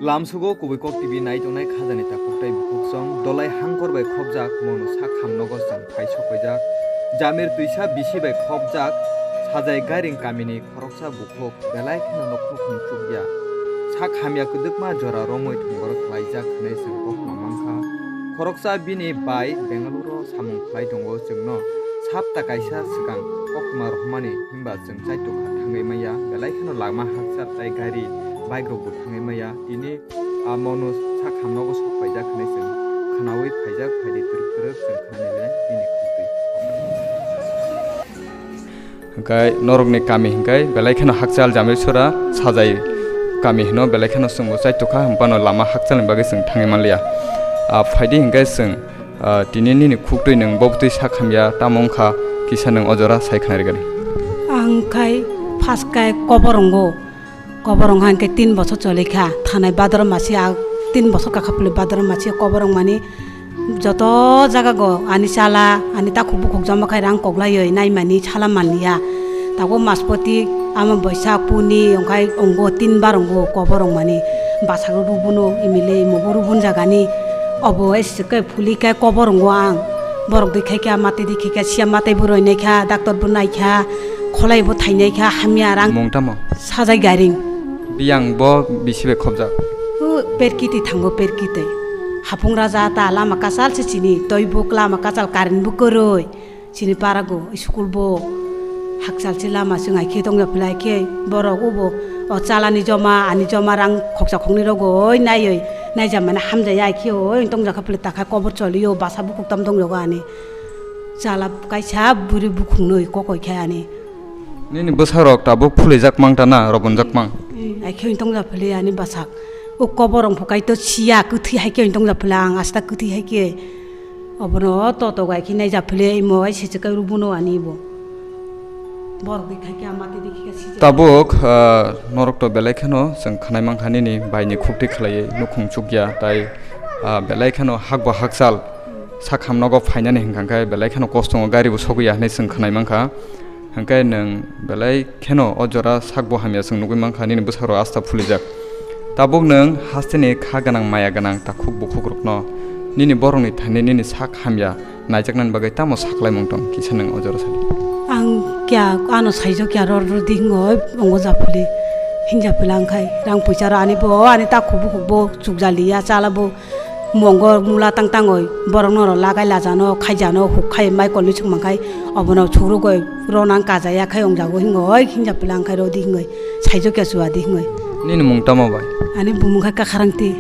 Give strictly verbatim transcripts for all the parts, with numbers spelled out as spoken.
Lamsugo kubui kok T V nai tongnai khajani takhuk tei bukhuk song dolai hangkor bai khopjak mono sak hamnogo chwng phai sokpaijak. Jamir twisa bisi bai khopjak sajai gairing kamini khoroksa bukhuk belai kheno nokhung khung chukya. Sak hamya kwdwkma jora romwi thwngor khlaijak hwnwi chwng kokhma mankha. Khoroksa bini bai Bengaluru samung khlai tongo chwngno sapta kaisa swkang kokhma rohormani himba chwng chaitokha thangwi manya belai kheno lama hakchal tei gari bike rokbo thangwi manya tini. A mono sak hamnogo sok paijak hwnwi chwng khwnaui phaijak, phaidi twrwk twrwk chwng khwnani le bini khukti. Hwnkhe norokni kami hwnkhe belai kheno hakchal Jamir sora sajai kami hwno belai kheno chwngbo chaitokha hwnphano lama hakchalni bagwi chwng thangwi manliya. A phaidi hwnkhe chwng, a, tini nini khuktwi nwng bobtwi sak hamya tamo wngkha kisa nwng o jora sai khwnarigadi. Ang khai first kai koborongo. Koborong hai khe tin bosor choli kha, thanai badoro masi a tin bosor kakha pili badoro masi koborong mani joto jaga go ani chala, ani takhuk bukhuk joma khai rang koklaiwi naimani sala manliya. Tabuk maspoti ama boisa puni ongkhai ongo tin bar ongo koborong mani basago rubuno imile imobo rubun jagani obo ese khe phuli khe koborong o ang borok dui khai kha mati di khai kha siya matai bo roi nai kha doctor bo nai kha kholai bo thai nai kha hamya rang. Mung tamo? Sajai Garing. Biyang bo bisi bai khopjak? O Perkiti thango, Perkiti. Hapung Raja ta lama kachal se chini, toi bo lama kachal, current bo kwrwi. Chini para go school bo hakchal se lama se ngai khe tongya phlai khe borok ubo o chalani joma, ani joma rang khoksa khoknwi rogo oi naiwi naijak mani hamjaya ai khe oi tongjakha phlai takha kobor choliyo basa bukhuk tam tongjago ani. Chala kaisa bwrwi bukhuknwi kokoi khe ani. Nini bwsarok tabuk phulijak mang ta na, robonjak mang? Hmm, ai khe tongja phili ani bwsak. O koborong phukai to siya, kwthwi hai khe tongja phili ang, asta kwthwi hai khe. Obono to to gai khe naija phili, imo ai se se kai rubuno ani bo. Borok di khai khe ama tidi khe si. Tabuk, ah, norok to belai kheno chwng khwnai mankha nini baini khukti khlaiwi nukhung chukya, tai, ah, belai kheno hakbo hakchal sak hamnogo phainani hwnkha khe belai kheno kostongo gari bo sogwi ya hinwi chwng khwnai mankha. Hwnkhe nwng belai kheno o jora sakbo hamya chwng nugwi mankha, nini bwsarok asta phulijak. Tabuk nwng hasteni kha gwnang, maya gwnang takhuk bukhukrokno nini borokni thani nini sak hamya naijaknani bagwi tamo saklaimung tong, kisa nwng o jora sadi. Ang kya ano saijo kya ror ror di hingo ongo japhuli, hinjaphuli ang khai rang puisa rw ani bo ani takhuk bukhuk bo chukjaliya chala bo. Mongo mula tang tangoi borok norok lagai lajano khaijano huk khai mai kolni sung mankhai obono sukrugoi ronang kajaya khai ongjago hingo oi hinja plang khai rodi hingoi saijo kya suwadi hingoi. Nini mung tamo bai? Ani bumung khai Kakharangti.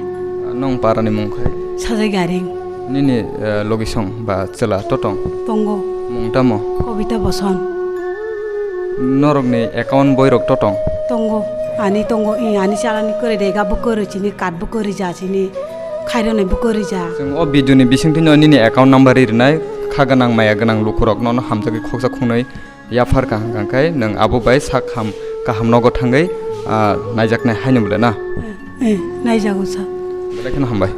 Nong parani mung khai? Sajai Garing. Nini, eh, logisong ba chwla totong? Tongo. Mung tamo? Kobita Boson. Norokni account boirok totong? Tongo. Ani tongo, i ani chalani kwrwi rega bo kwrwi chini card bo kwrwi ja chini. Khairoknwi bo kwrwi ja. Chwng o video ni bisingtwi no nini account number ri rwnai, kha gwnang maya gwnang lukurok nono hamjagwi khoksa khungnwi yaphar kaham kang khai nwng abo bai sak ham kaham nogo thangwi, ah, naijaknai haino bole na? Eh, eh, naijago sa. Belai kheno hambai.